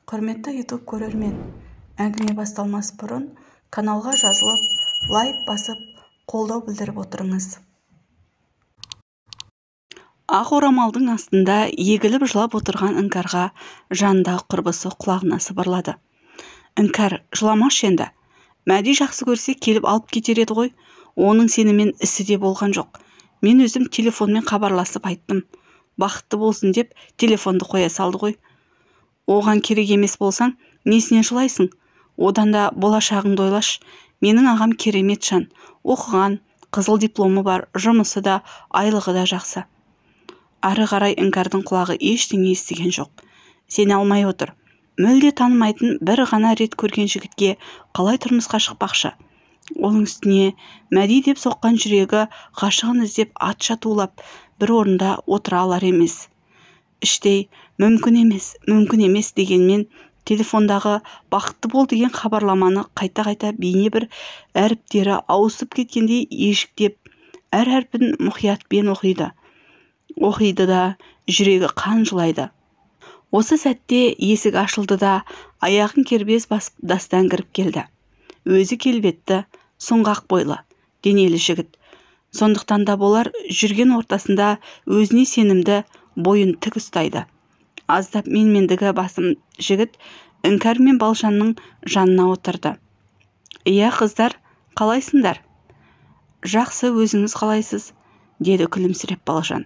Құрметті YouTube көрермен, әңгіме басталмас бұрын каналға жазылып, лайк басып, қолдау білдіріп отырыңыз. Ақ орамалдың астында егіліп жылап отырған Іңкәрға жанындағы құрбысы құлағына сыбырлады. Іңкәр, жыламашы енді. Мәди жақсы көрсе келіп алып кетер еді ғой. Оның сенімен ісі де болған жоқ. Мен өзім телефонмен хабарласып айттым. Бақытты болсын деп телефонды қоя салды ғой. Оған керек емес болсаң, несіне жылайсың? Одан да болашағыңды ойлашы. Менің ағам керемет жан. Оқыған, қызыл дипломы бар, жұмысы да, айлығы да жақсы. Ары қарай Іңкәрдің құлағы ештеңе естіген жоқ. Сене алмай отыр. Мүлде танымайтын бір ғана рет көрген жігітке қалай тұрмысқа шықпақшы? Оның үстіне Мәди деп соққан жүрегі ғашығын іздеп атша тулап, бір орында отыра алар емес. Іштей мүмкін емес, мүмкін емес дегенмен телефондағы бақытты бол деген хабарламаны қайта-қайта бейне бір әріптері ауысып кеткендей ежіктеп, әр әрпін мұқиятпен оқиды. Оқиды да жүрегі қан жылайды. Осы сәтте есік ашылды да аяғын кербез басып Дастан кіріп келді. Өзі келбетті, сұңғақ бойлы, денелі жігіт. Сондықтан да болар жүрген ортасында өзіне сенімді, бойын тік ұстайды. Аздап менмендігі басым жігіт Іңкәр мен Балжанның жанына отырды. Иә, қыздар, қалайсыңдар? Жақсы, өзіңіз қалайсыз? Деді күлімсіреп Балжан.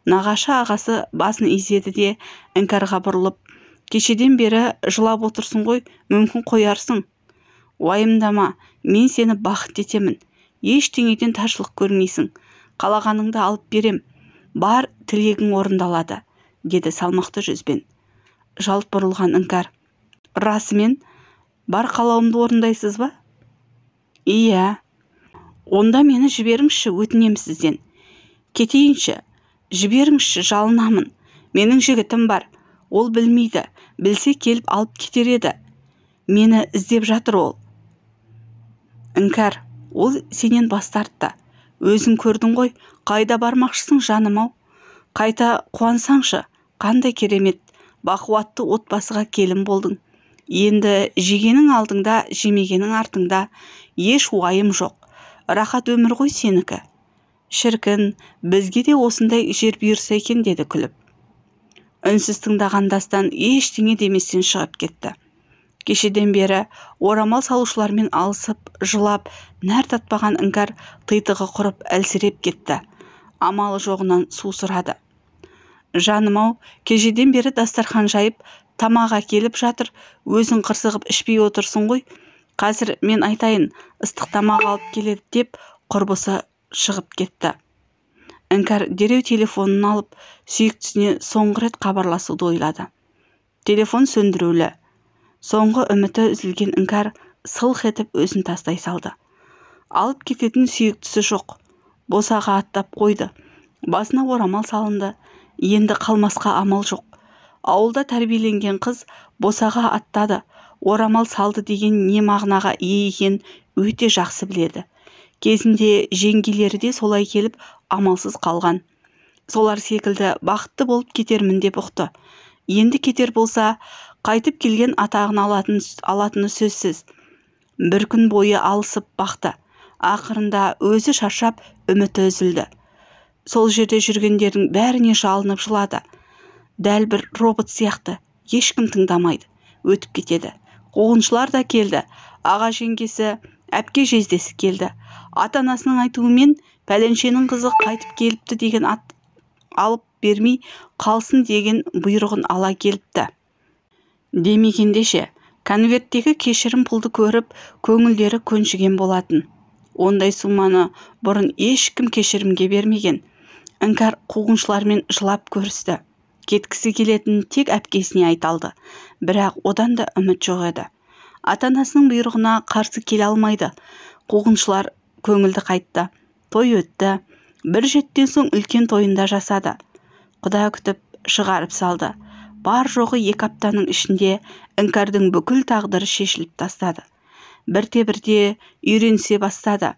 Нағашы ағасы басын изеді де Іңкәрға бұрылып, кешеден бері жылап отырсың ғой, мүмкін қоярсың. Уайымдама, мен сені бақытты етемін. Ештеңеден таршылық көрмейсің. Қалағаныңды алып берем. Бар тілегің орындалады, деді салмақты жүзбен. Жалт бұрылған Іңкәр. Расымен, бар қалауымды орындайсыз ба? Иә. Онда мені жіберіңізші, өтінем сізден. Кетейінші, жіберіңізші, жалынамын. Менің жігітім бар. Ол білмейді, білсе келіп алып кетер еді. Мені іздеп жатыр ол. Іңкәр, ол сенен бас тартты. Өзің көрдің ғой, қайда бармақшысың жаным-ау? Қайта қуансаңшы, қандай керемет, бақуатты отбасыға келін болдың. Енді жегенің алдыңда, жемегенің артыңда, еш уайым жоқ. Рахат өмір ғой сенікі. Шіркін, бізге де осындай жер бұйырса екен, деді күліп. Үнсіз тыңдаған Дастан ештеңе деместен шығып кетті. Кешеден бері орамал салушылармен алысып, жылап, нәр татпаған Іңкәр титығы құрып әлсіреп кетті. Амалы жоғынан су сұрады. Жаным-ау, кешеден бері дастархан жайып, тамақ әкеліп жатыр, өзің қырсығып ішпей отырсың ғой. Қазір мен айтайын, ыстық тамақ алып келеді деп құрбысы шығып кетті. Іңкәр дереу телефонын алып, сүйіктісіне соңғы рет хабарласуды ойлады. Телефон сөндірулі. Соңғы үміті үзілген Іңкәр сылқ етіп өзін тастай салды. Алып кететін сүйіктісі жоқ. Босаға аттап қойды. Басына орамал салынды. Енді қалмасқа амал жоқ. Ауылда тәрбиеленген қыз босаға аттады, орамал салды деген не мағынаға ие екенін өте жақсы біледі. Кезінде жеңгелері де солай келіп амалсыз қалған. Солар секілді бақытты болып кетермін деп ұқты. Енді кетер болса, қайтып келген атағын алатыны сөзсіз. Бір күн бойы алысып бақты. Ақырында өзі шаршап, үміті үзілді. Сол жерде жүргендердің бәріне жалынып жылады. Дәл бір робот сияқты, ешкім тыңдамайды, өтіп кетеді. Қуғыншылар да келді, аға жеңгесі, әпке жездесі келді. Ата-анасының айтуымен пәленшенің қызы қайтып келіпті деген ат алып бермей қалсын деген бұйрығын ала келіпті. Демегенде ше, конверттегі кешірім пұлды көріп, көңілдері көншіген болатын. Ондай сумманы бұрын ешкім кешірімге бермеген. Іңкәр қуғыншылармен жылап көрісті. Кеткісі келетінін тек әпкесіне айта алды. Бірақ одан да үміт жоқ еді. Ата-анасының бұйрығына қарсы келе алмайды. Қуғыншылар көңілді қайтты. Той өтті. Бір жеттен соң үлкен тойында жасады. Құда күтіп шығарып салды. Бар жоғы 2 аптаның ішінде Іңкәрдің бүкіл тағдыры шешіліп тастады. Бірте-бірте үйренісе бастады.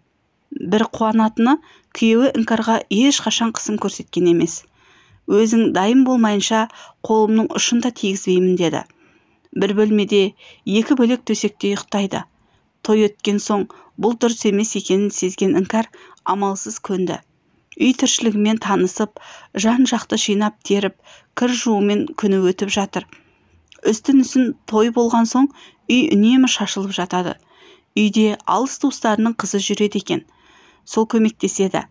Бір қуанатыны, күйеуі Іңкәрға ешқашан қысым көрсеткен емес. Өзің дайын болмайынша қолымның ұшын да тигізбеймін деді. Бір бөлмеде екі бөлек төсекте ұйықтайды. Той өткен соң бұл дұрыс емес екенін сезген Іңкәр амалсыз көнді. Үй тіршілігімен танысып, жан-жақты жинап теріп, кір жуумен күні өтіп жатыр. Үстін-үстін той болған соң үй үнемі шашылып жатады. Үйде алыс туыстарының қызы жүреді екен. Сол көмектеседі.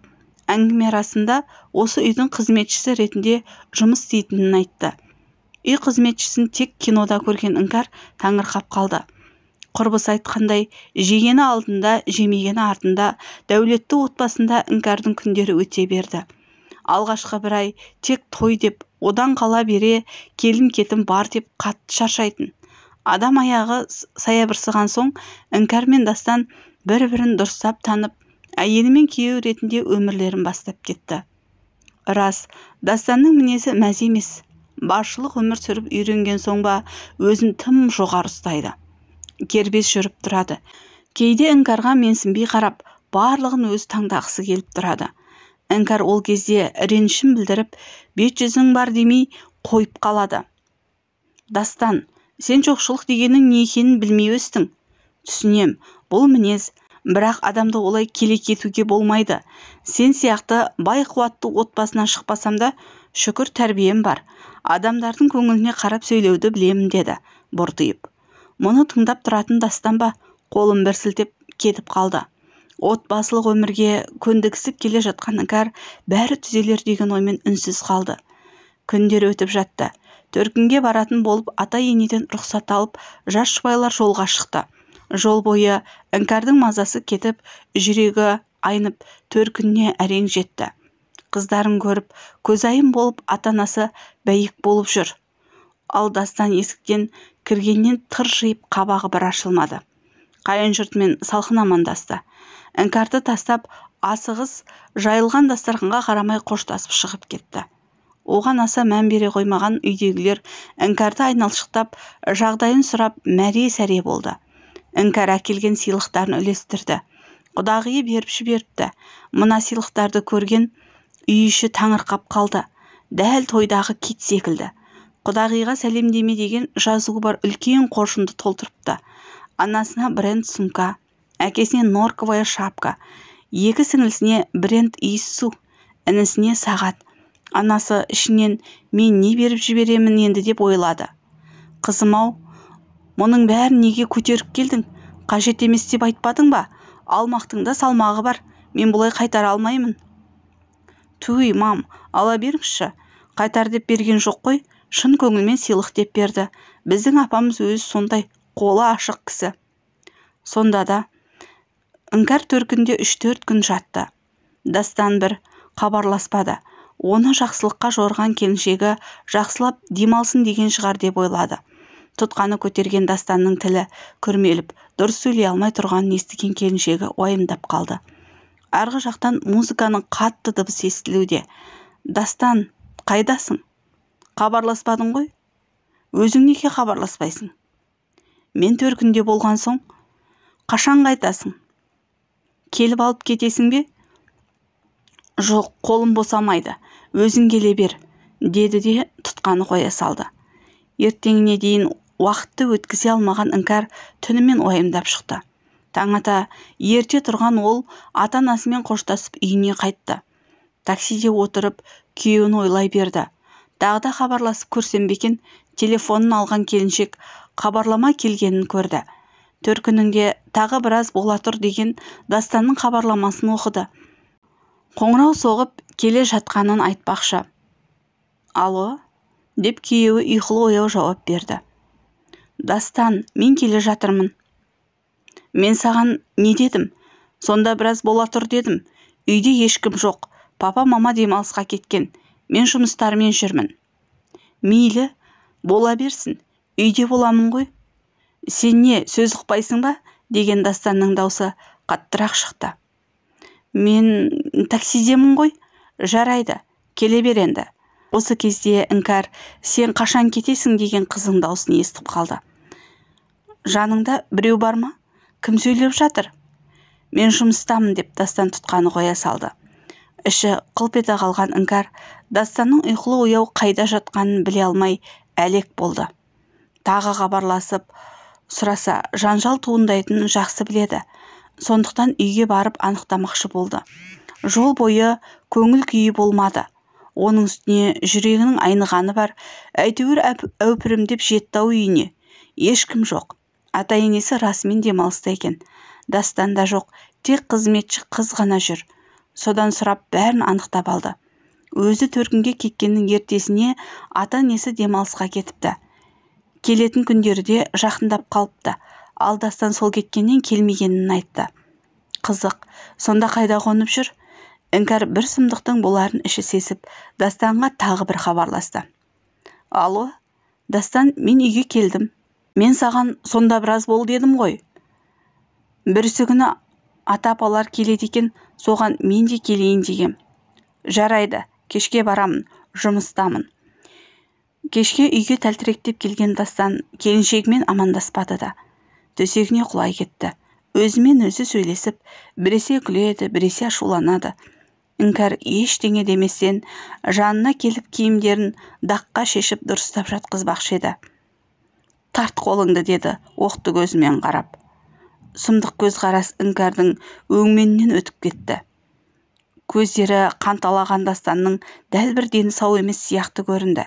Әңгіме арасында осы үйдің қызметшісі ретінде жұмыс істейтінін айтты. Үй қызметшісін тек кинода көрген Іңкәр таңырқап қалды. Құрбысы айтқандай, жегені алдында, жемегені артында, дәулетті отбасында Іңкәрдің күндері өте берді. Алғашқы бір ай тек той деп, одан қала бере келін-кетім бар деп қатты шаршайтын. Адам аяғы саябырсыған соң Іңкәр мен Дастан бір-бірін дұрыстап танып, әйелі мен күйеуі ретінде өмірлерін бастап кетті. Рас, Дастанның мінезі мәз емес. Баршылық өмір сүріп үйренген соң ба, өзін тым жоғары ұстайды. Кербез жүріп тұрады. Кейде Іңкәрға менсінбей қарап, барлығын өзі таңдағысы келіп тұрады. Іңкәр ол кезде ренішін білдіріп, бет жүзің бар демей қойып қалады. Дастан, сен жоқшылық дегеннің не екенін білмей өстің. Түсінем, бұл мінез, бірақ адамды олай келек етуге болмайды. Сен сияқты бай қуатты отбасынан шықпасам да, шүкір тәрбием бар. Адамдардың көңіліне қарап сөйлеуді білемін, деді бұртиып. Мұны тыңдап тұратын Дастан ба, қолын бір сілтеп кетіп қалды. Отбасылық өмірге көндігісіп келе жатқан Іңкәр бәрі түзелер деген оймен үнсіз қалды. Күндер өтіп жатты. Төркінге баратын болып ата-енеден рұқсат алып, жас жұбайлар жолға шықты. Жол бойы Іңкәрдің мазасы кетіп, жүрегі айнып, төркініне әрең жетті. Қыздарын көріп, көзайым болып, ата-анасы бәйек болып жүр. Ал Дастан есіктен кіргеннен тыржиып қабағы бір ашылмады. Қайын жұртымен салқын амандасты. Іңкәрді тастап, асығыс жайылған дастарханға қарамай қоштасып шығып кетті. Оған аса мән бере қоймаған үйдегілер Іңкәрді айналшықтап, жағдайын сұрап мәре-сәре болды. Іңкәр әкелген сыйлықтарын үлестірді. Құдағиы беріп жіберіпті. Мына сыйлықтарды көрген үй іші таңырқап қалды. Дәл тойдағы кит секілді. Құдағиға сәлемдеме деген жазуы бар үлкен қоржынды толтырыпты. Анасына бренд сумка, әкесіне норковая шапка, екі сіңілісіне бренд иіссу, інісіне сағат. Анасы ішінен мен не беріп жіберемін енді деп ойлады. Қызым-ау, мұның бәрін неге көтеріп келдің? Қажет емес деп айтпадың ба? Алмақтың да салмағы бар, мен бұлай қайтара алмаймын. Туй, мам, ала беріңізші. Қайтар деп берген жоқ қой, шын көңілмен сыйлық деп берді. Біздің апамыз өзі сондай, қолы ашық кісі. Сонда да Іңкәр төркінде 3-4 күн жатты. Дастан бір хабарласпады. Оны жақсылыққа жорыған келіншегі жақсылап демалсын деген шығар деп ойлады. Тұтқаны көтерген Дастанның тілі күрмеліп, дұрыс сөйлей алмай тұрғанын естіген келіншегі уайымдап қалды. Арғы жақтан музыканың қатты дыбысы естілуде. Дастан, қайдасың? Хабарласпадың ғой? Өзің неге хабарласпайсың? Мен төркінде болған соң, қашан қайтасың? Келіп алып кетесің бе? Жоқ, қолым босамайды. Өзің келе бер, деді де тұтқаны қоя салды. Ертеңіне дейін уақытты өткізе алмаған Іңкәр түнімен уайымдап шықты. Таң ата ерте тұрған ол ата-анасымен қоштасып үйіне қайтты. Таксиде отырып күйеуін ойлай берді. Тағы да хабарласып көрсем бе екен, телефонын алған келіншек хабарлама келгенін көрді. Төркінінде тағы біраз бола тұр деген Дастанның хабарламасын оқыды. Қоңырау соғып келе жатқанын айтпақшы. Алло, деп күйеуі ұйқылы ояу жауап берді. Дастан, мен келе жатырмын. Мен саған не дедім? Сонда біраз бола тұр дедім. Үйде ешкім жоқ. Папа, мама демалысқа кеткен. Мен жұмыстармен жүрмін. Мейлі, бола берсін. Үйде боламын ғой. Сен не, сөз ұқпайсың ба? Деген Дастанның даусы қаттырақ шықты. Мен таксидемін ғой. Жарайды, келе бер енді. Осы кезде Іңкәр, сен қашан кетесің деген қыздың даусын естіп қалды. Жаныңда біреу бар ма? Кім сөйлеп жатыр? Мен жұмыстамын деп Дастан тұтқаны қоя салды. Іші қылп ете қалған Іңкәр Дастанның ұйқылы ояу қайда жатқанын біле алмай әлек болды. Тағы хабарласып сұраса, жанжал туындайтынын жақсы біледі. Сондықтан үйге барып анықтамақшы болды. Жол бойы көңіл күйі болмады. Оның үстіне жүрегінің айнығаны бар. Әйтеуір әупірімдеп жетті-ау үйіне. Ешкім жоқ. Ата-енесі расымен демалыста екен. Дастан да жоқ, тек қызметші қыз ғана жүр. Содан сұрап бәрін анықтап алды. Өзі төркінге кеткеннің ертесіне ата-енесі демалысқа кетіпті. Келетін күндері де жақындап қалыпты. Ал Дастан сол кеткеннен келмегенін айтты. Қызық, сонда қайда қонып жүр? Іңкәр бір сұмдықтың боларын іші сезіп, Дастанға тағы бір хабарласты. Алло, Дастан, мен үйге келдім. Мен саған сонда біраз бол дедім ғой. Бірісі күні ата-апалар келеді екен, соған мен де келейін дегем. Жарайды, кешке барамын, жұмыстамын. Кешке үйге тәлтіректеп келген Дастан келіншегімен амандаспады да. Төсегіне құлай кетті. Өзімен өзі сөйлесіп, біресе күледі, біресе ашуланады. Іңкәр ештеңе деместен жанына келіп киімдерін даққа шешіп дұрыстап жатқызбақшы еді. Тарт қолыңды, деді оқты көзімен қарап. Сұмдық көзқарас Іңкәрдің өңменінен өтіп кетті. Көздері қанталаған Дастанның дәл бір дені сау емес сияқты көрінді.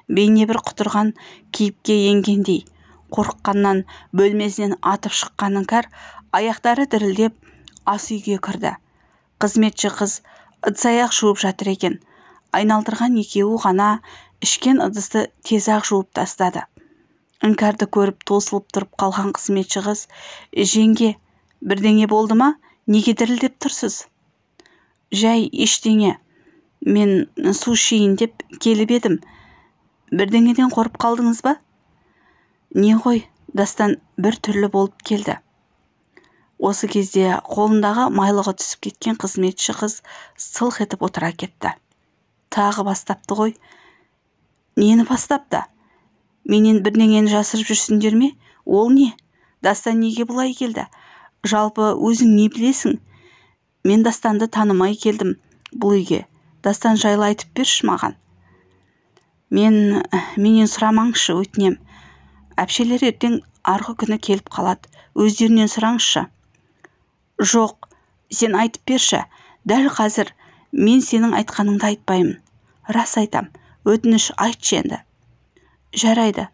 Бейне бір құтырған кейіпке енгендей. Қорыққаннан бөлмесінен атып шыққан Іңкәр аяқтары дірілдеп ас үйге кірді. Қызметші қыз ыдыс-аяқ жуып жатыр екен. Айналдырған екеуі ғана ішкен ыдысты тез-ақ жуып тастады. Іңкәрді көріп тосылып тұрып қалған қызметші қыз, «Жеңге, бірдеңе болды ма? Неге дірілдеп тұрсыз?» «Жай, ештеңе. Мен су ішейін деп келіп едім. Бірдеңеден қорқып қалдыңыз ба?» Не ғой, Дастан бір түрлі болып келді. Осы кезде қолындағы майлығы түсіп кеткен қызметші қыз сылқ етіп отыра кетті. Тағы бастапты ғой. Нені бастапты? Менен бірдеңені жасырып жүрсіңдер ме? Ол не? Дастан неге бұлай келді? Жалпы өзің не білесің? Мен Дастанды танымай келдім бұл үйге. Дастан жайлы айтып берші маған. Менен сұрамаңызшы, өтінем. Әпшелер ертең арғы күні келіп қалады. Өздерінен сұраңызшы. Жоқ, сен айтып берші. Дәл қазір мен сенің айтқаныңды айтпаймын. Рас айтам. Өтініш, айтшы енді. Жарайды.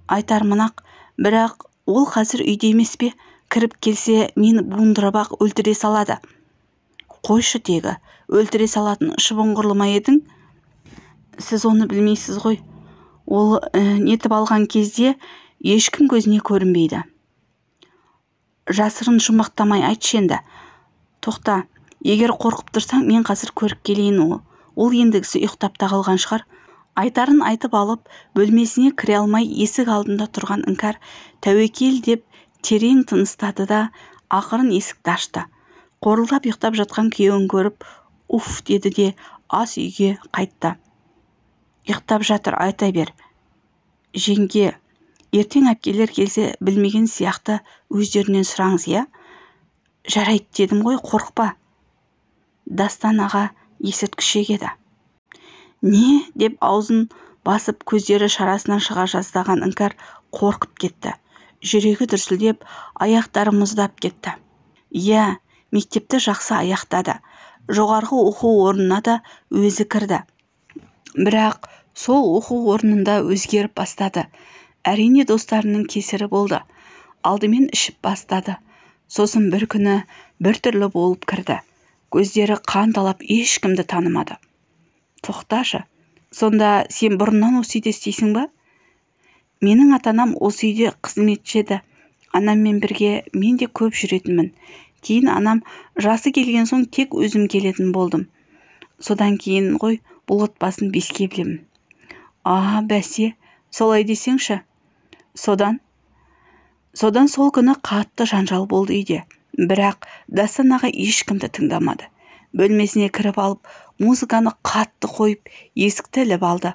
Айтармын-ақ, бірақ ол қазір үйде емес пе? Кіріп келсе, мені буындырып-ақ өлтіре салады. Қойшы тегі, өлтіре салатын шыбын құрлы ма едің? Сіз оны білмейсіз ғой. Ол нетіп алған кезде ешкім көзіне көрінбейді. Жасырын жұмбақтамай айтшы енді. Тоқта, егер қорқып тұрсаң, мен қазір көріп келейін. Ол ендігісі ұйықтап та қалған шығар. Айтарын айтып алып, бөлмесіне кіре алмай есік алдында тұрған Іңкәр тәуекел деп терең тыныстады да ақырын есікті ашты. Қорылдап ұйықтап жатқан күйеуін көріп, уф деді де ас үйге қайтты. Ұйықтап жатыр, айта бер. Жеңге, ертең әпкелер келсе білмеген сияқты өздерінен сұраңыз, иә? Жарайды дедім ғой, қорықпа. Дастан аға есірткі шегеді. Не деп аузын басып көздері шарасынан шыға жаздаған Іңкәр қорқып кетті. Жүрегі дүрсілдеп, аяқтары мұздап кетті. Иә, мектепті жақсы аяқтады. Жоғарғы оқу орнына да өзі кірді. Бірақ сол оқу орнында өзгеріп бастады. Әрине достарының кесірі болды. Алдымен ішіп бастады. Сосын бір күні бір түрлі болып кірді. Көздері қанталап ешкімді танымады. Тоқташы, сонда сен бұрыннан осы үйде істейсің ба? Менің ата-анам осы үйде қызметші еді. Анаммен бірге мен де көп жүретінмін. Кейін анам жасы келген соң тек өзім келетін болдым. Содан кейін ғой бұл отбасын беске білемін. А, бәсе, солай десеңші. Содан сол күні қатты жанжал болды үйде. Бірақ Дастан аға ешкімді тыңдамады. Бөлмесіне кіріп алып, музыканы қатты қойып, есікті іліп алды.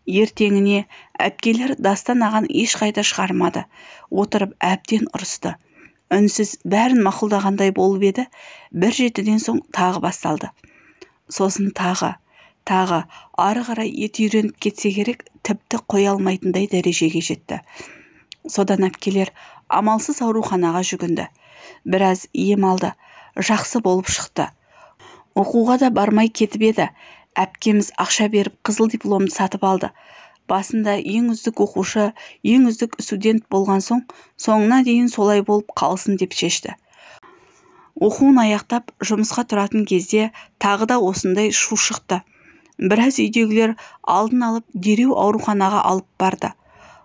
Ертеңіне әпкелер Дастан ағаны ешқайда шығармады. Отырып әбден ұрысты. Үнсіз бәрін мақұлдағандай болып еді, бір жетіден соң тағы басталды. Сосын тағы Тағы ары қарай еті үйреніп кетсе керек, тіпті қоя алмайтындай дәрежеге жетті. Содан әпкелер амалсыз ауруханаға жүгінді. Біраз ем алды, жақсы болып шықты. Оқуға да бармай кетіп еді. Әпкеміз ақша беріп қызыл дипломды сатып алды. Басында ең үздік оқушы, ең үздік студент болған соң, соңына дейін солай болып қалсын деп шешті. Оқуын аяқтап, жұмысқа тұратын кезде тағы да осындай шу шықты. Біраз үйдегілер алдын алып, дереу ауруханаға алып барды.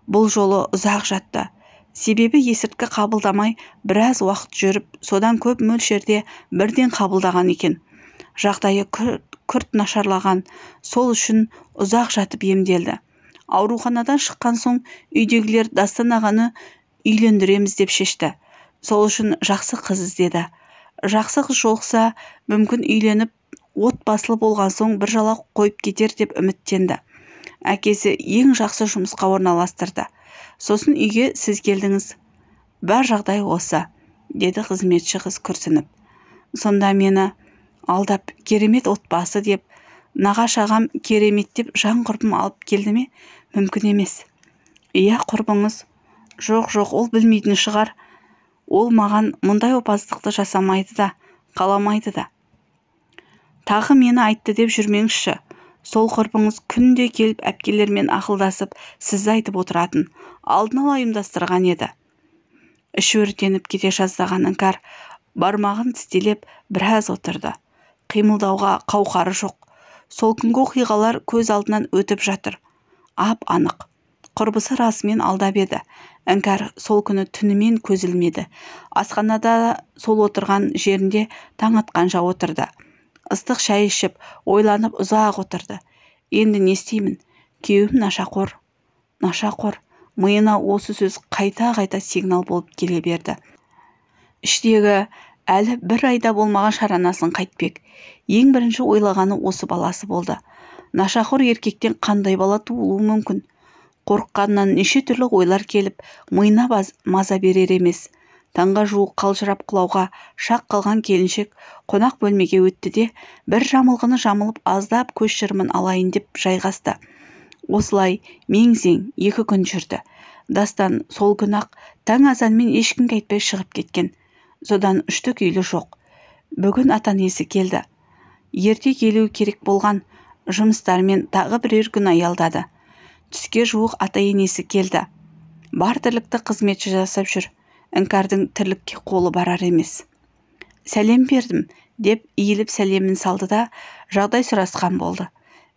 Бұл жолы ұзақ жатты. Себебі есірткі қабылдамай біраз уақыт жүріп, содан көп мөлшерде бірден қабылдаған екен. Жағдайы күрт нашарлаған, сол үшін ұзақ жатып емделді. Ауруханадан шыққан соң үйдегілер Дастан ағаны үйлендіреміз деп шешті. Сол үшін жақсы қыз іздеді. Жақсы қыз жолықса, мүмкін үйленіп, отбасылы болған соң бір жала қойып кетер деп үміттенді. Әкесі ең жақсы жұмысқа орналастырды. Сосын үйге сіз келдіңіз. Бар жағдай осы, деді қызметші қыз күрсініп. Сонда мені алдап керемет отбасы деп, нағаш ағам керемет деп жан құрбым алып келді ме? Мүмкін емес. Иә, құрбыңыз. Жоқ, жоқ, ол білмейтін шығар. Ол маған мұндай опасыздықты жасамайды да, қаламайды да. Тағы мені айтты деп жүрмеңізші. Сол құрбыңыз күнде келіп әпкелермен ақылдасып, сізді айтып отыратын, алдын ала ұйымдастырған еді. Іші өртеніп кете жаздаған Іңкәр бармағын тістелеп біраз отырды. Қимылдауға қауқары жоқ. Сол күнгі оқиғалар көз алдынан өтіп жатыр. Ап-анық. Құрбысы расымен алдап еді. Іңкәр сол күні түнімен көз ілмеді. Асханада сол отырған жерінде таң атқанша отырды. Ыстық шай ішіп, ойланып ұзақ отырды. Енді не істеймін? Күйеуім нашақор. Нашақор. Миына осы сөз қайта-қайта сигнал болып келе берді. Іштегі әлі бір айда болмаған шаранасын қайтпек. Ең бірінші ойлағаны осы баласы болды. Нашақор еркектен қандай бала туылуы мүмкін? Қорыққаннан неше түрлі ойлар келіп, миына маза берер емес. Таңға жуық қалжырап құлауға шақ қалған келіншек қонақ бөлмеге өтті де, бір жамылғыны жамылып аздап көз шырымын алайын деп жайғасты. Осылай мең-зең 2 күн жүрді. Дастан сол күні-ақ таң азанмен ешкімге айтпай шығып кеткен. Содан үшті күйлі жоқ. Бүгін ата-енесі келді. Ерте келуі керек болған жұмыстармен тағы бірер күн аялдады. Түске жуық ата-енесі келді. Бар тірлікті қызметші жасап жүр. Іңкәрдің тірлікке қолы барар емес. Сәлем бердім, деп иіліп сәлемін салды да, жағдай сұрасқан болды.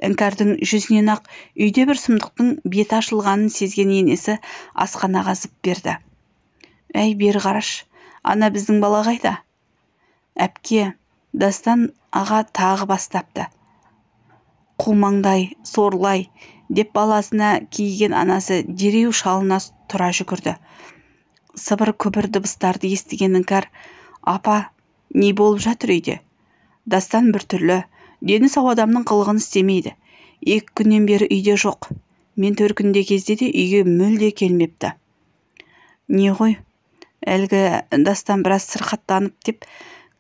Іңкәрдің жүзінен ақ үйде бір сұмдықтың беті ашылғанын сезген енесі асханаға зып берді. Әй, бері қараш, ана біздің бала қайда? Әпке, Дастан аға тағы бастапты. Қумаңдай, сорлай, деп баласына кейіген анасы дереу шалына тұра жүгірді. Сыбыр-күбір дыбыстарды естіген Іңкәр, апа, не болып жатыр үйде? Дастан біртүрлі, дені сау адамның қылығын істемейді. 2 күннен бері үйде жоқ. Мен төркінде кезде де үйге мүлде келмепті. Не ғой? Әлгі Дастан біраз сырқаттанып деп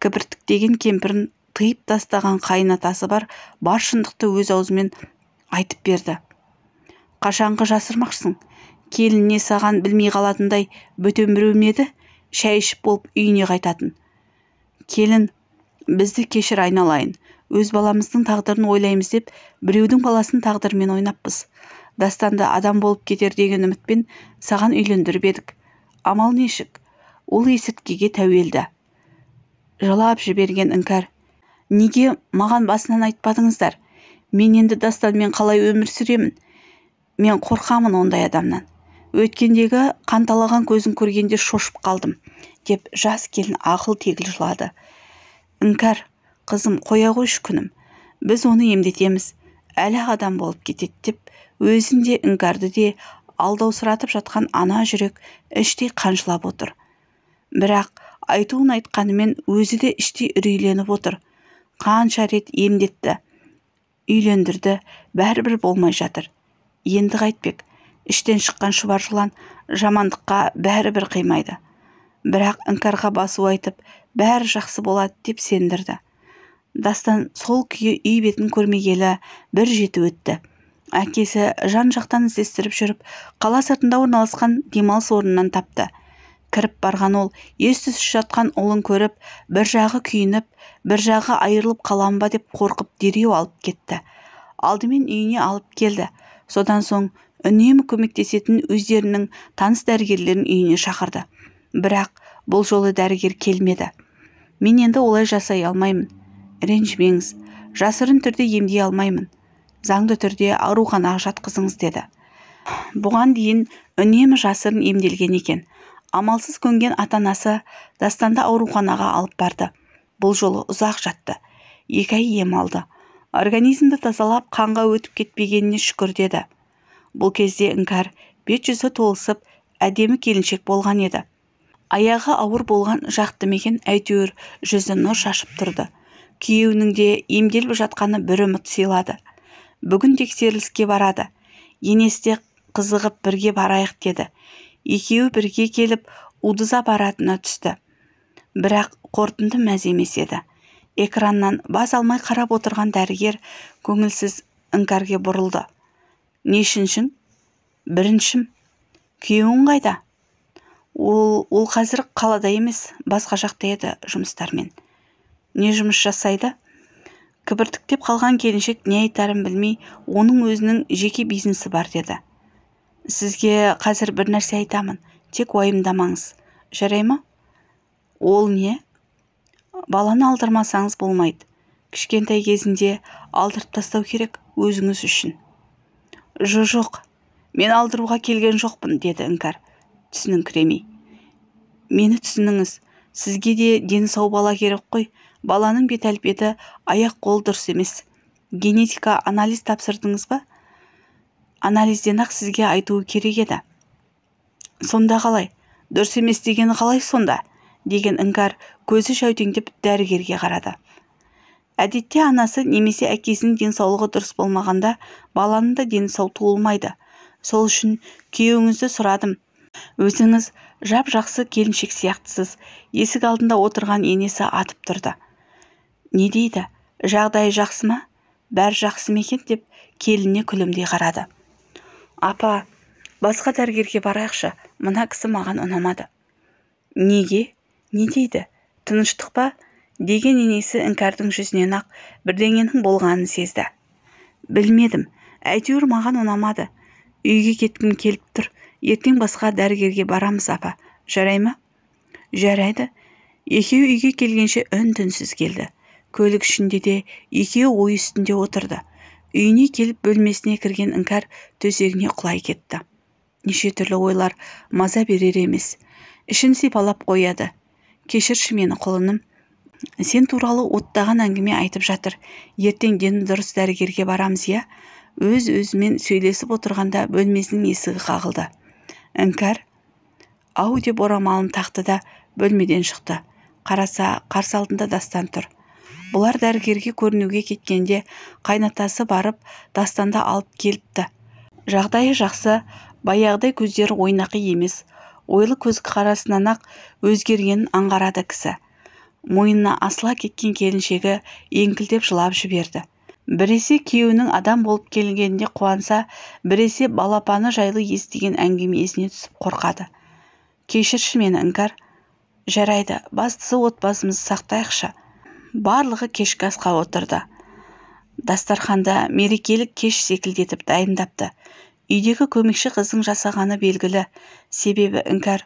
кібіртіктеген кемпірін тыйып тастаған қайын атасы бар, бар шындықты өз аузымен айтып берді. Қашанғы жасырмақшысың? Келінне саған білмей қалатындай бөтен біреу ме еді? Шай ішіп болып үйіне қайтатын. Келін, бізді кешір айналайын. Өз баламыздың тағдырын ойлаймыз деп, біреудің баласының тағдырымен ойнаппыз. Дастанды адам болып кетер деген үмітпен саған үйлендіріп едік. Амал нешік? Ол есірткіге тәуелді. Жылап жіберген Іңкәр, неге маған басынан айтпадыңыздар? Мен енді Дастанмен қалай өмір сүремін? Мен қорқамын ондай адамнан. Өткендегі қанталаған көзін көргенде шошып қалдым, деп жас келін ағыл-тегіл жылады. Іңкәр, қызым, қоя қойшы күнім. Біз оны емдетеміз. Әлі адам болып кетеді деп, өзін де Іңкәрді де алдаусыратып жатқан ана жүрек іштей қанжылап отыр. Бірақ айтуын айтқанымен өзі де іштей үрейленіп отыр. Қанша рет емдетті, үйлендірді, бәрібір болмай жатыр. Енді қайтпек? Іштен шыққан шұбар жылан жамандыққа бәрібір қимайды. Бірақ Іңкәрға басу айтып, бәрі жақсы болады деп сендірді. Дастан сол күйі үй бетін көрмегелі бір жеті өтті. Әкесі жан-жақтан іздестіріп жүріп, қала сыртында орналасқан демалыс орнынан тапты. Кіріп барған ол ес-түссіз жатқан ұлын көріп, бір жағы күйініп, бір жағы айырылып қалам ба деп қорқып дереу алып кетті. Алдымен үйіне алып келді. Содан соң үнемі көмектесетін өздерінің таныс дәрігерлерін үйіне шақырды. Бірақ бұл жолы дәрігер келмеді. Мен енді олай жасай алмаймын. Ренжімеңіз, жасырын түрде емдей алмаймын. Заңды түрде ауруханаға жатқызыңыз деді. Бұған дейін үнемі жасырын емделген екен. Амалсыз көнген ата-анасы Дастанды ауруханаға алып барды. Бұл жолы ұзақ жатты. 2 ай ем алды. Организмді тазалап, қанға өтіп кетпегеніне шүкір деді. Бұл кезде Іңкәр бет жүзі толысып, әдемі келіншек болған еді. Аяғы ауыр болған жақты мекен, әйтеуір жүзі нұр шашып тұрды. Күйеуінің де емделіп жатқаны бір үміт сыйлады. Бүгін тексеріліске барады. Енесі де қызығып бірге барайық деді. Екеуі бірге келіп, УДЗ аппаратына түсті. Бірақ қорытынды мәз емес еді. Экраннан бас алмай қарап отырған дәрігер көңілсіз Іңкәрге бұрылды. Нешіншің? Біріншім. Күйеуің қайда? Ол қазір қалада емес, басқа жақта еді жұмыстармен. Не жұмыс жасайды? Кібіртіктеп қалған келіншек не айтарын білмей, оның өзінің жеке бизнесі бар деді. Сізге қазір бір нәрсе айтамын, тек уайымдамаңыз. Жарай ма? Ол не? Баланы алдырмасаңыз болмайды. Кішкентай кезінде алдырып тастау керек өзіңіз үшін. Жоқ, мен алдыруға келген жоқпын, деді Іңкәр, түсініңкіремей. Мені түсініңіз, сізге де дені сау бала керек қой. Баланың бет әлпеті, аяқ қол дұрыс емес. Генетика анализ тапсырдыңыз ба? Анализден-ақ сізге айтуы керек еді. Сонда қалай? Дұрыс емес дегені қалай сонда? Деген Іңкәр көзі жәутеңдеп дәрігерге қарады. Әдетте анасы немесе әкесінің денсаулығы дұрыс болмағанда баланың да дені сау туылмайды. Сол үшін күйеуіңізді сұрадым. Өзіңіз жап-жақсы келіншек сияқтысыз. Есік алдында отырған енесі атып тұрды. Не дейді? Жағдайы жақсы ма? Бәрі жақсы ма екен деп келініне күлімдей қарады. Апа, басқа дәрігерге барайықшы, мына кісі маған ұнамады. Неге? Не дейді? Тыныштық па? Деген енесі Іңкәрдің жүзінен ақ бірдеңенің болғанын сезді. Білмедім, әйтеуір маған ұнамады. Үйге кеткім келіп тұр. Ертең басқа дәрігерге барамыз, апа. Жарай ма? Жарайды. Екеуі үйге келгенше үн-түнсіз келді. Көлік ішінде де екеуі ой үстінде отырды. Үйіне келіп бөлмесіне кірген Іңкәр төсегіне құлай кетті. Неше түрлі ойлар маза берер емес. Ішін сипалап қояды. Кешірші мені, құлыным. Сен туралы оттаған әңгіме айтып жатыр. Ертең дені дұрыс дәрігерге барамыз, иә? Өз-өзімен сөйлесіп отырғанда бөлмесінің есігі қағылды. Іңкәр ау деп орамалын тақты да бөлмеден шықты. Қараса, қарсы алдында Дастан тұр. Бұлар дәрігерге көрінуге кеткенде қайнатасы барып Дастанды алып келіпті. Жағдайы жақсы, баяғыдай көздері ойнақы емес. Ойлы көз қарасынан-ақ өзгергенін аңғарады кісі. Мойнына асыла кеткен келіншегі еңкілдеп жылап жіберді. Біресе күйеуінің адам болып келгеніне қуанса, біресе балапаны жайлы естіген әңгіме есіне түсіп қорқады. Кешірші мені, Іңкәр. Жарайды, бастысы отбасымызды сақтайықшы. Барлығы кешкі асқа отырды. Дастарханда мерекелік кеш секілдетіп дайындапты. Үйдегі көмекші қыздың жасағаны белгілі, себебі Іңкәр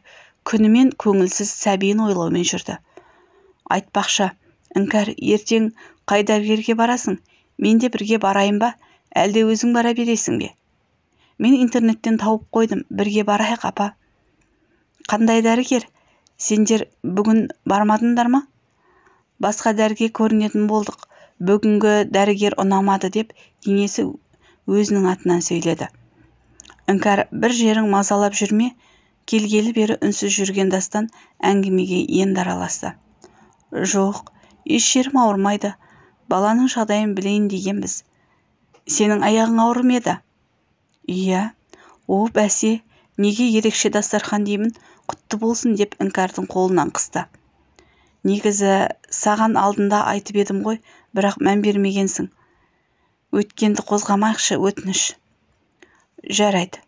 күнімен көңілсіз сәбиін ойлаумен жүрді. Айтпақшы, Іңкәр, ертең қай дәрігерге барасың? Мен де бірге барайын ба? Әлде өзің бара бересің бе? Мен интернеттен тауып қойдым, бірге барайық, апа. Қандай дәрігер? Сендер бүгін бармадыңдар ма? Басқа дәрігер көрінетін болдық. Бүгінгі дәрігер ұнамады деп енесі өзінің атынан сөйледі. Іңкәр, бір жерің мазалап жүрме? Келгелі бері үнсіз жүрген Дастан әңгімеге енді араласты. Жоқ, еш жерім ауырмайды. Баланың жағдайын білейін дегенбіз. Сенің аяғың ауыр ма еді? Иә. О, бәсе, неге ерекше дастархан деймін, құтты болсын деп Іңкәрдің қолынан қысты. Негізі саған алдында айтып едім ғой, бірақ мән бермегенсің. Өткенді қозғамайықшы, өтініш. Жарайды.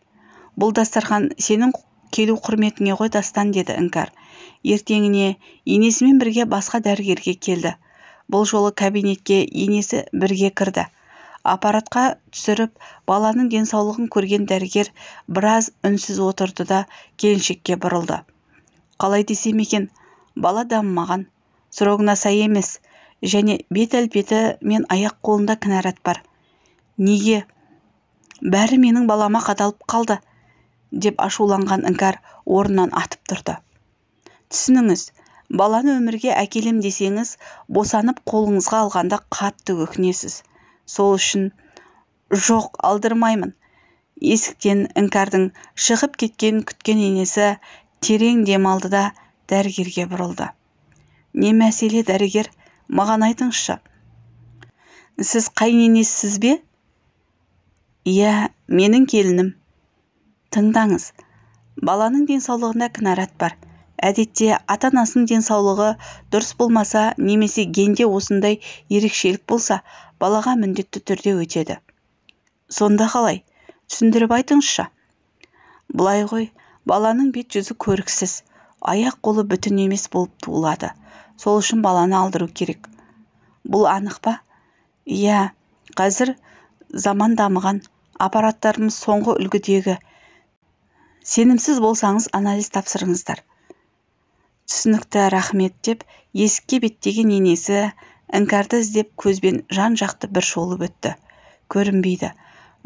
Бұл дастархан сенің келу құрметіңе ғой, Дастан, деді Іңкәр. Ертеңіне енесімен бірге басқа дәрігерге келді. Бұл жолы кабинетке енесі бірге кірді. Аппаратқа түсіріп, баланың денсаулығын көрген дәрігер біраз үнсіз отырды да келіншекке бұрылды. Қалай десем екен, бала дамымаған, срогына сай емес, және бет әлпеті мен аяқ қолында кінәрат бар. Неге? Бәрі менің балама қадалып қалды, деп ашуланған Іңкәр орнынан атып тұрды. Түсініңіз, баланы өмірге әкелем десеңіз, босанып қолыңызға алғанда қатты өкінесіз. Сол үшін жоқ, алдырмаймын. Есіктен Іңкәрдің шығып кеткен күткен енесі терең дем алды да дәрігерге бұрылды. Не мәселе, дәрігер, маған айтыңызшы. Сіз қайыненесісіз бе? Иә, менің келінім. Тыңдаңыз, баланың денсаулығында кінәрат бар. Әдетте ата-анасының денсаулығы дұрыс болмаса немесе генде осындай ерекшелік болса, балаға міндетті түрде өтеді. Сонда қалай? Түсіндіріп айтыңызшы. Былай ғой, баланың бет жүзі көріксіз, аяқ қолы бүтін емес болып туылады. Сол үшін баланы алдыру керек. Бұл анық па? Иә, қазір заман дамыған, аппараттарымыз соңғы үлгідегі. Сенімсіз болсаңыз, анализ тапсырыңыздар. Түсінікті, рахмет, деп есікке беттеген енесі Іңкәрді іздеп көзбен жан-жақты бір шолып өтті. Көрінбейді.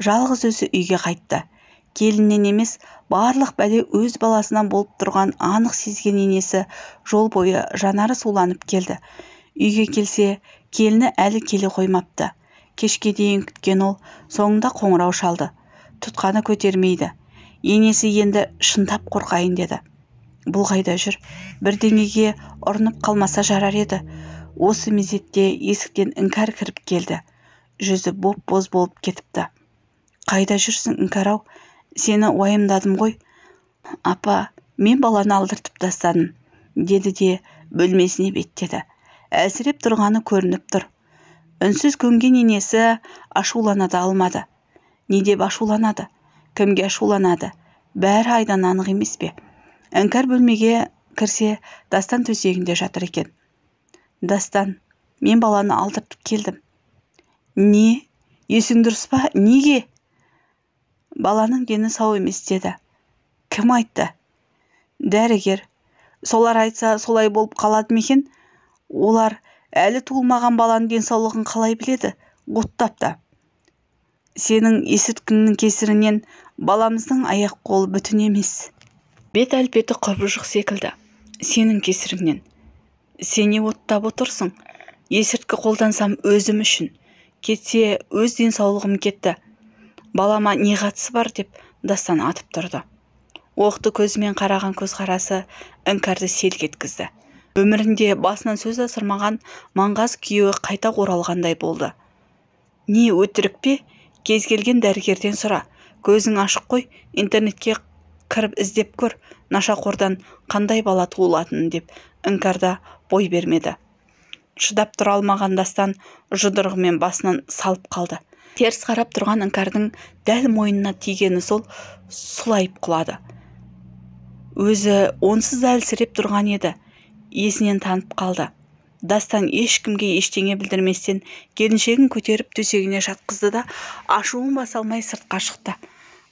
Жалғыз өзі үйге қайтты. Келіннен емес, барлық бәле өз баласынан болып тұрған анық сезген енесі жол бойы жанары суланып келді. Үйге келсе, келіні әлі келе қоймапты. Кешке дейін күткен ол соңында қоңырау шалды. Тұтқаны көтермейді. Енесі енді шындап қорқайын деді. Бұл қайда жүр? Бірдеңеге ұрынып қалмаса жарар еді. Осы мезетте есіктен Іңкәр кіріп келді. Жүзі боп-боз болып кетіпті. Қайда жүрсің, Іңкәр-ау? Сені уайымдадым ғой. Апа, мен баланы алдыртып тастадым, деді де бөлмесіне беттеді. Әлсіреп тұрғаны көрініп тұр. Үнсіз көнген енесі ашулана да алмады. Не деп ашуланады? Кімге ашуланады? Бәрі айдан анық емес пе? Іңкәр бөлмеге кірсе, Дастан төсегінде жатыр екен. Дастан, мен баланы алдыртып келдім. Не? Есің дұрыс па? Неге? Баланың дені сау емес деді. Кім айтты? Дәрігер. Солар айтса, солай болып қалады ма екен? Олар әлі туылмаған баланың денсаулығын қалай біледі? Оттапты. Сенің есірткіңнің кесірінен баламыздың аяқ қолы бүтін емес. Бет әлпеті құбыжық секілді. Сенің кесіріңнен. Сен не оттап отырсың? Есірткі қолдансам өзім үшін. Кетсе өз денсаулығым кетті. Балама не қатысы бар, деп Дастан атып тұрды. Оқты көзімен қараған көзқарасы Іңкәрді селк еткізді. Өмірінде басынан сөз асырмаған маңғаз күйеуі қайта оралғандай болды. Не өтірік пе? Кез келген дәрігерден сұра. Көзің ашық қой, интернетке кіріп іздеп көр, нашақордан қандай бала туылатынын, деп Іңкәр бой бермеді. Шыдап тұра алмаған Дастан жұдырығымен басынан салып қалды. Теріс қарап тұрған Іңкәрдің дәл мойнына тигені сол, сұлайып құлады. Өзі онсыз да әлсіреп тұрған еді, есінен танып қалды. Дастан ешкімге ештеңе білдірместен келіншегін көтеріп төсегіне жатқызды да ашуын баса алмай сыртқа шықты.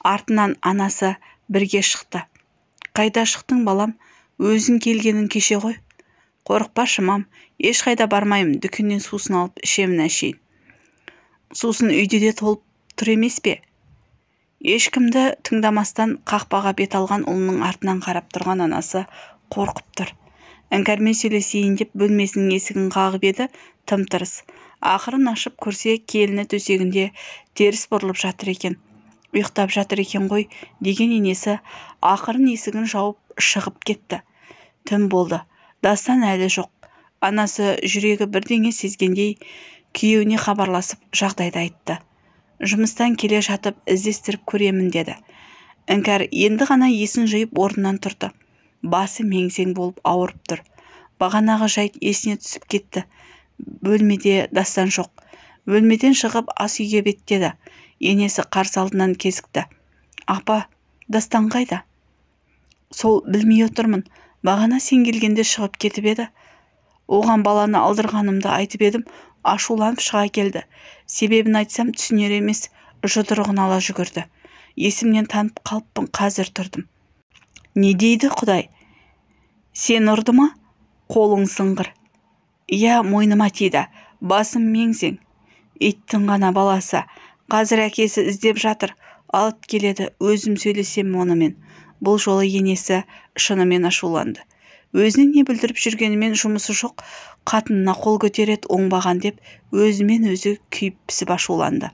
Артынан анасы бірге шықты. Қайда шықтың, балам? Өзің келгенің кеше ғой. Қорықпашы, мам, ешқайда бармаймын, дүкеннен сусын алып ішемін әшейін. Сусын үйде де толып тұр емес пе? Ешкімді тыңдамастан қақпаға бет алған ұлының артынан қарап тұрған анасы қорқып тұр. Іңкәрмен сөйлесейін деп бөлмесінің есігін қағып еді, тым-тырыс. Ақырын ашып көрсе, келіні төсегінде теріс бұрылып жатыр екен. Ұйықтап жатыр екен ғой, деген енесі ақырын есігін жауып шығып кетті. Түн болды. Дастан әлі жоқ. Анасы жүрегі бірдеңе сезгендей күйеуіне хабарласып жағдайды айтты. Жұмыстан келе жатып іздестіріп көремін деді. Іңкәр енді ғана есін жиып орнынан тұрды. Басы мең-зең болып ауырып тұр. Бағанағы жайт есіне түсіп кетті. Бөлмеде Дастан жоқ. Бөлмеден шығып ас үйге беттеді. Енесі қарсы алдынан кезікті. Апа, Дастан қайда? Сол білмей отырмын. Бағана сен келгенде шығып кетіп еді. Оған баланы алдырғанымды айтып едім, ашуланып шыға келді. Себебін айтсам түсінер емес, жұдырығын ала жүгірді. Есімнен танып қалыппын, қазір тұрдым. Не дейді Құдай? Сен ұрды ма? Қолың сыңғыр. Иә, мойныма тиді. Басым мең-зең. Иттің ғана баласы. Қазір әкесі іздеп жатыр. Алып келеді, өзім сөйлесем онымен. Бұл жолы енесі шынымен ашуланды. Өзінің не бүлдіріп жүргенімен жұмысы жоқ, қатынына қол көтереді оңбаған деп өзімен өзі күйіп пісіп ашуланды.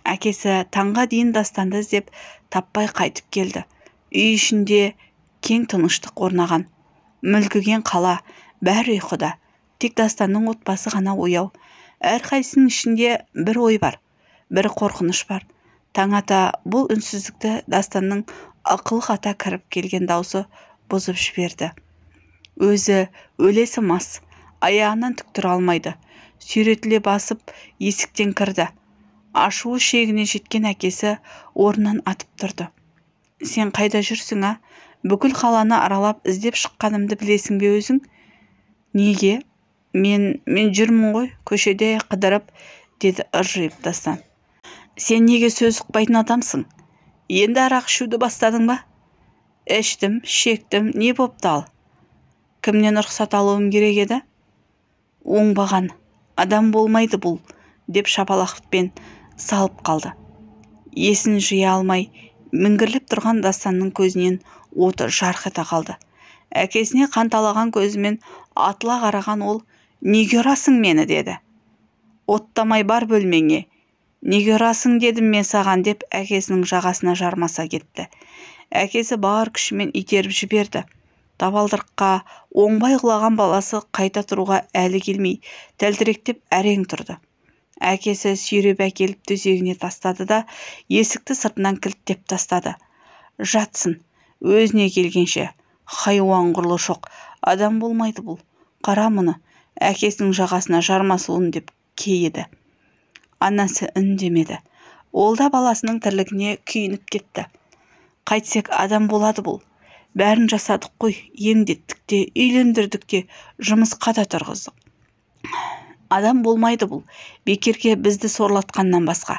Әкесі таңға дейін Дастанды іздеп таппай қайтып келді. Үй ішінде кең тыныштық орнаған. Мүлгіген қала, бәрі ұйқыда. Тек Дастанның отбасы ғана ояу. Әрқайсының ішінде бір ой бар, бір қорқыныш бар. Таң ата бұл үнсіздікті Дастанның ықылық ата кіріп келген даусы бұзып жіберді. Өзі өлесі мас, аяғынан түк тұра алмайды. Сүйретіле басып есіктен кірді. Ашуы шегіне жеткен әкесі орнынан атып тұрды. Сен қайда жүрсің, а? Бүкіл қаланы аралап іздеп шыққанымды білесің бе өзің? Неге? Мен жүрмін ғой, көшеде қыдырып, деді ыржиып Дастан. Сен неге сөз ұқпайтын адамсың? Енді арақ ішуді бастадың ба? Іштім, шектім, не бопты ал? Кімнен рұқсат алуым керек еді? Оңбаған, адам болмайды бұл, деп шапалақпен салып қалды. Есін жия алмай, міңгірлеп тұрған Дастанның көзінен оты жарқ ете қалды. Әкесіне қанталаған көзімен атыла қараған ол, неге ұрасың мені, деді. Оттамай бар бөлмеңе. Неге ұрасың дедім мен саған, деп әкесінің жағасына жармаса кетті. Әкесі бар күшімен итеріп жіберді. Табалдырыққа оңбай құлаған баласы қайта тұруға әлі келмей, тәлтіректеп әрең тұрды. Әкесі сүйреп әкеліп төсегіне тастады да, есікті сыртынан кілттеп тастады. Жатсын, өзіне келгенше. Хайуан құрлы шоқ, адам болмайды бұл. Қара мұны, әкесінің жағасына жармасуын деп кейіді. Анасы үндемеді. Ол да баласының тірлігіне күйініп кетті. Қайтсек адам болады бұл. Бәрін жасадық қой, емдеттік те, үйлендірдік те, жұмысқа да тұрғыздық. Адам болмайды бұл, бекерге бізді сорлатқаннан басқа.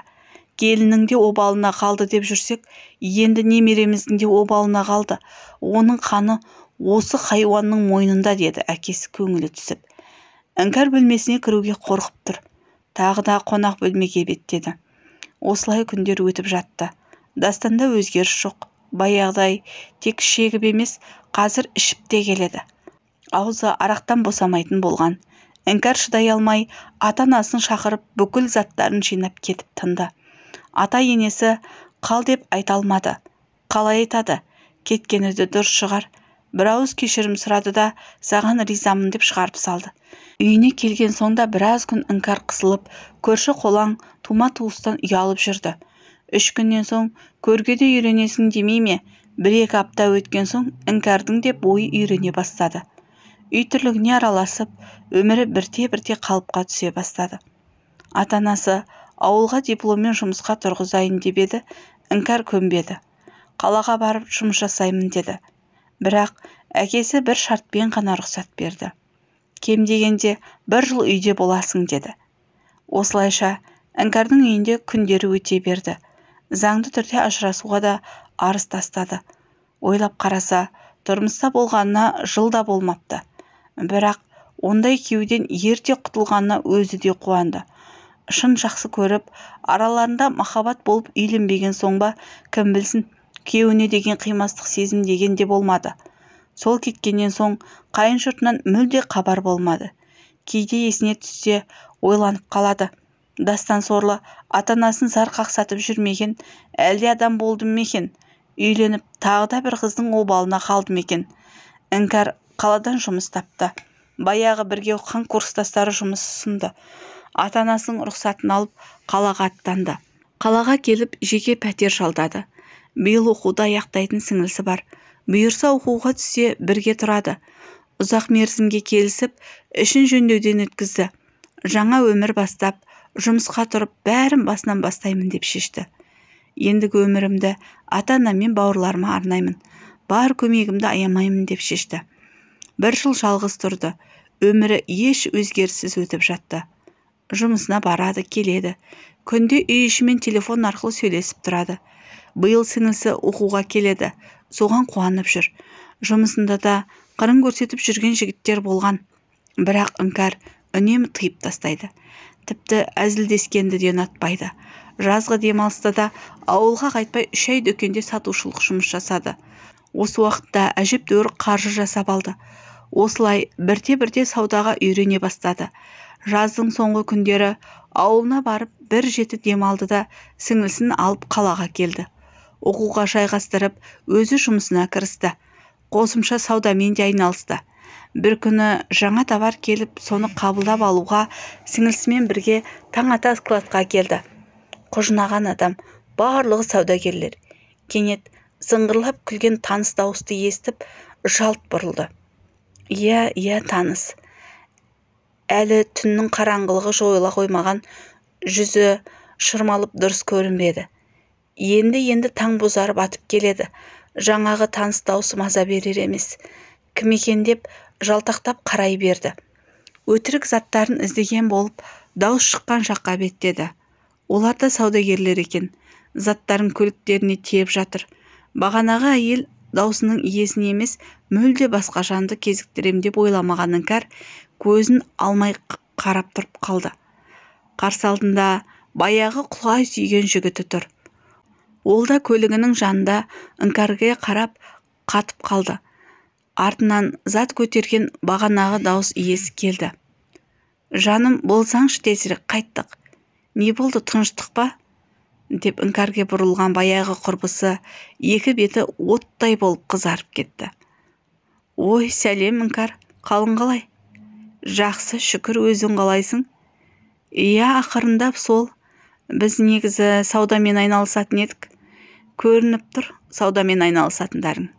Келіннің де обалына қалды деп жүрсек, енді немереміздің де обалына қалды. Оның қаны осы хайуанның мойнында, деді әкесі көңілі түсіп. Іңкәр бөлмесіне кіруге қорқып тұр. Тағы да қонақ бөлмеге беттеді. Осылай күндер өтіп жатты. Дастанда өзгеріс жоқ. Баяғыдай тек шегіп емес, қазір ішіп те келеді. Аузы арақтан босамайтын болған. Іңкәр шыдай алмай, ата-анасын шақырып, бүкіл заттарын жинап кетіп тынды. Ата-енесі қал деп айта алмады. Қалай айтады? Кеткені де дұрыс шығар. Бір ауыз кешірім сұрады да, саған ризамын деп шығарып салды. Үйіне келген соң да біраз күн Іңкәр қысылып, көрші қолаң тума туыстан ұялып жүрді. 3 күннен соң көрге де үйренесің демей ме? 1-2 апта өткен соң Іңкәрдің де бойы үйрене бастады. Үй тірлігіне араласып, өмірі бірте-бірте қалыпқа түсе бастады. Ата-анасы ауылға дипломмен жұмысқа тұрғызайын деп еді, Іңкәр көнбеді. Қалаға барып жұмыс жасаймын деді. Бірақ әкесі бір шартпен ғана рұқсат берді. Кем дегенде 1 жыл үйде боласың деді. Осылайша Іңкәрдің үйінде күндері өте берді. Заңды түрде ажырасуға да арыз тастады. Ойлап қараса, тұрмыста болғанына жыл да болмапты. Бірақ ондай күйеуден ерте құтылғанына өзі де қуанды. Шын жақсы көріп, араларында махаббат болып үйленбеген соң ба, кім білсін, күйеуіне деген қимастық сезім деген де болмады. Сол кеткеннен соң қайын жұртынан мүлде хабар болмады. Кейде есіне түссе, ойланып қалады. Дастан сорлы ата-анасын зар қақсатып жүрмеген, әлде адам болдым ма екен? Үйленіп тағы да бір қыздың обалына қалдым екен. Іңкәр қаладан жұмыс тапты. Баяғы бірге оқыған курстастары жұмыс ұсынды. Ата-анасының рұқсатын алып қалаға аттанды. Қалаға келіп жеке пәтер жалдады. Биыл оқуды аяқтайтын сіңілісі бар. Бұйырса оқуға түссе бірге тұрады. Ұзақ мерзімге келісіп, ішін жөндеуден өткізді. Жаңа өмір бастап, жұмысқа тұрып, бәрін басынан бастаймын деп шешті. Ендігі өмірімді ата-анам мен бауырларыма арнаймын. Бар көмегімді аямаймын деп шешті. Бір жыл жалғыз тұрды. Өмірі еш өзгеріссіз өтіп жатты. Жұмысына барады, келеді. Күнде үй ішімен телефон арқылы сөйлесіп тұрады. Биыл сіңлісі оқуға келеді. Соған қуанып жүр. Жұмысында да қырын көрсетіп жүрген жігіттер болған. Бірақ Іңкәр үнемі тыйып тастайды. Тіпті әзілдескенді де ұнатпайды. Жазғы демалыста да ауылға қайтпай 3 ай дүкенде сатушылық жұмыс жасады. Осы уақытта әжептәуір қаржы жасап алды. Осылай бірте-бірте саудаға үйрене бастады. Жаздың соңғы күндері ауылына барып бір жеті демалды да сіңлісін алып қалаға келді. Оқуға жайғастырып, өзі жұмысына кірісті. Қосымша саудамен де айналысты. Бір күні жаңа товар келіп, соны қабылдап алуға сіңлісімен бірге таң ата складқа келді. Құжынаған адам, барлығы саудагерлер. Кенет сыңғырлап күлген таныс дауысты естіп, жалт бұрылды. Иә, иә, таныс. Әлі түннің қараңғылығы жойыла қоймаған, жүзі шырмалып дұрыс көрінбеді. Енді-енді таң бозарып атып келеді. Жаңағы таныс даусы маза берер емес. Кім екен деп жалтақтап қарай берді. Өтірік заттарын іздеген болып, дауыс шыққан жаққа беттеді. Олар да саудагерлер екен. Заттарын көліктеріне тиеп жатыр. Бағанағы әйел даусының иесін емес, мүлде басқа жанды кезіктірем деп ойламаған Іңкәр көзін алмай қарап тұрып қалды. Қарсы алдында баяғы құлай сүйген жігіті тұр. Ол да көлігінің жанында Іңкәрге қарап қатып қалды. Артынан зат көтерген бағанағы дауыс иесі келді. Жаным, болсаңшы тезірек, қайттық. Не болды, тыныштық па? Деп Іңкәрге бұрылған баяғы құрбысы екі беті оттай болып қызарып кетті. Ой, сәлем Іңкәр, қалың қалай? Жақсы, шүкір, өзің қалайсың? Иә, ақырындап сол. Біз негізі саудамен айналысатын едік. Көрініп тұр саудамен айналысатындарың.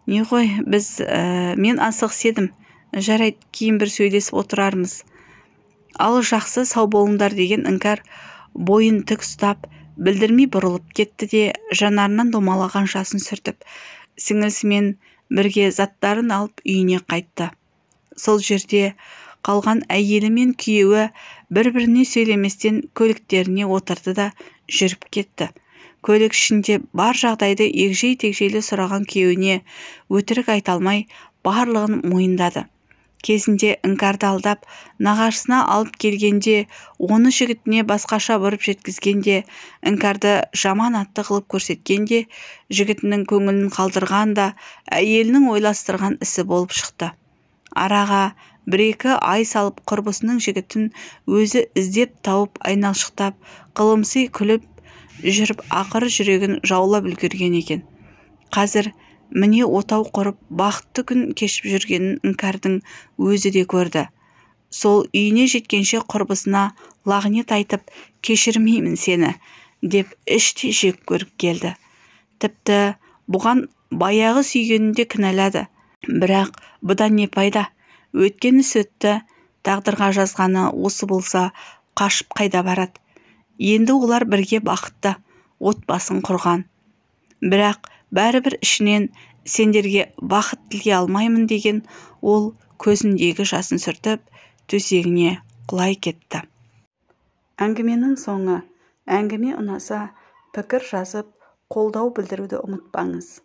Не ғой, біз, мен асығыс едім. Жарайды, кейін бір сөйлесіп отырармыз. Ал жақсы, сау болыңдар деген Іңкәр бойын тік ұстап, білдірмей бұрылып кетті де, жанарынан домалаған жасын сүртіп, сіңілісімен бірге заттарын алып үйіне қайтты. Сол жерде қалған әйелі мен күйеуі бір-біріне сөйлеместен көліктеріне отырды да жүріп кетті. Көлік ішінде бар жағдайды егжей-тегжейлі сұраған күйеуіне өтірік айта алмай барлығын мойындады. Кезінде Іңкәрді алдап, нағашысына алып келгенде, оны жігітіне басқаша бұрып жеткізгенде, Іңкәрді жаман атты қылып көрсеткенде, жігітінің көңілін қалдырған да әйелінің ойластырған ісі болып шықты. Араға 1-2 ай салып құрбысының жігітін өзі іздеп тауып айналшықтап, қылымси күліп жүріп ақыры жүрегін жаулап үлгерген екен. Қазір міне отау құрып, бақытты күн кешіп жүргенін Іңкәрдің өзі де көрді. Сол үйіне жеткенше құрбысына лағнет айтып, кешірмеймін сені, деп іштей жек көріп келді. Тіпті бұған баяғы сүйгенін де кінәлады. Бірақ бұдан не пайда? Өткен іс өтті, тағдырға жазғаны осы болса, қашып қайда барады? Енді олар бірге бақытты отбасын құрған. Бірақ бәрібір ішінен сендерге бақыт тілей алмаймын деген ол көзіндегі жасын сүртіп, төсегіне құлай кетті. Әңгіменің соңы. Әңгіме ұнаса, пікір жазып, қолдау білдіруді ұмытпаңыз.